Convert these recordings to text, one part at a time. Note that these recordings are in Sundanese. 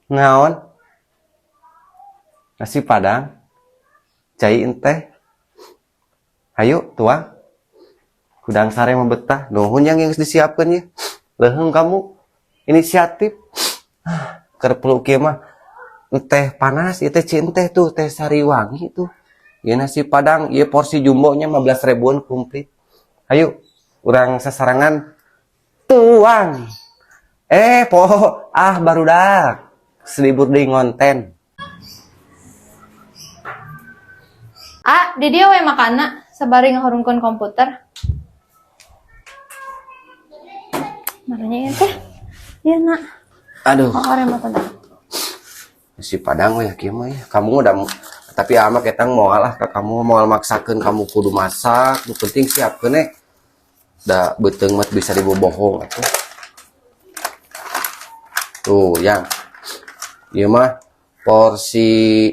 Naon? Nasi Padang. Cai enteh. Hayu tuang. Kudang sare mah betah. Nuhun yang geus disiapkeun ye. Leuheung kamu inisiatif. Keur perlu kieu mah teh panas ieu teh cinteh tuh teh Sariwangi tuh. Ieu nasi Padang, ieu porsi jumbonya 15 ribuan komplit. Hayu urang sasarangan tuang. Po ah barudak. Selibur deui ngonten. Ah, di dia we makanna sabari ngahurungkeun komputer. Maranya ieu teh. Ieu nak. Aduh. Oh, remote tadi. Nasi Padang we kieu mah ya. Kamu udah tapi ama ketang moal lah ka kamu moal maksakeun kamu kudu masak, nu penting siapkeun eh. Da beuteung mah bisa dibobohong atuh. Tuh, yang ieu mah porsi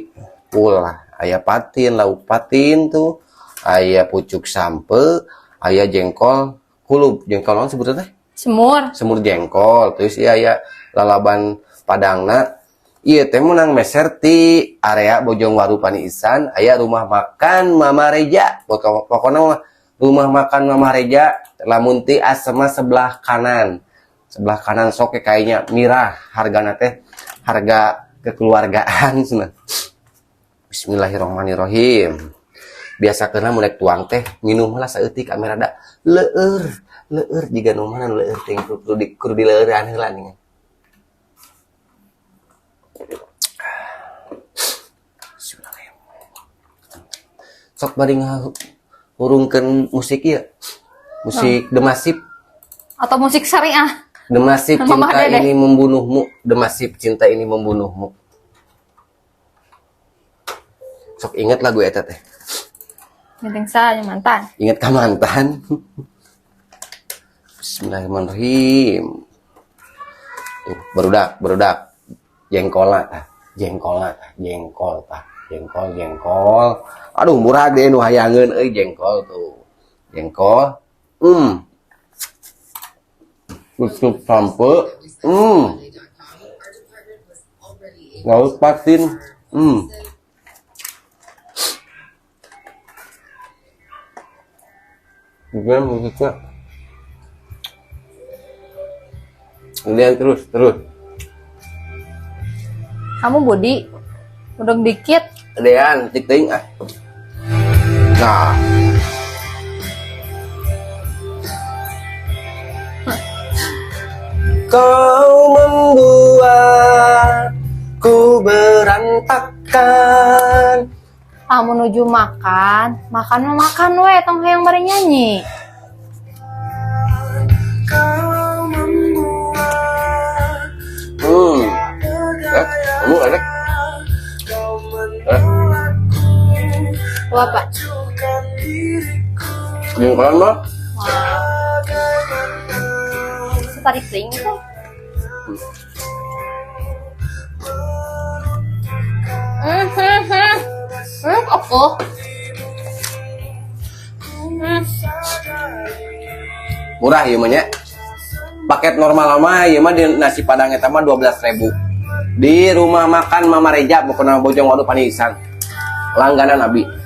full lah. Aya patin, lauk patin tuh, aya pucuk sampe, aya jengkol kulub. Jengkol naon sebutna teh? Semur. Semur jengkol. Terus ieu aya lalaban Padangna. Ieu teh meunang meser ti area Bojongwaru Paniisan, aya rumah makan Mama Reja. Pokona mah rumah makan Mama Reja lamun ti asema sebelah kanan. Sebelah kanan sok kayaknya mirah hargana teh harga kekeluargaan cenah. Bismillahirrahmanirrahim. Biasa keuna mun rek tuang teh minum heula saeutik ame rada leueur, leueur jiga nu mana leueur teh kudu dileueuran heula nih. Bismillahirrahmanirrahim. Sok bari ngahurungkeun musik ieu. Musik The Massive. Atau musik syariah. The Massive Mama cinta Dede. ini membunuhmu. The Massive cinta ini membunuhmu. Sok inget lagu eta teh. Genteng sa mantan. Ingat ka mantan. Bismillahirrahmanirrahim. Tuh, barudak, barudak. Jengkolna tah, jengkolna tah, jengkol tah, jengkol, jengkol. Aduh, murah deh nu hayangeun euy jengkol tuh. Jengkol. Tutup sampe. Lauk patin. Gimana musiknya? Kemudian terus, terus. Kamu Budi, udah dikit. Dean, tik ting ah. Nah. Kau membuatku berantakan. Ah, menuju makan, makan mah makan we, tong hayang bari nyanyi. Kamu enak. Lu apa? Jengkolan mah. Wow. Tarik ting tuh. Apa? Murah ya mah nya. Paket normal mah ieu mah di nasi Padang eta mah 12.000. Di rumah makan Mama Reja pokona Bojongwaru Paniisan. Langganan abi.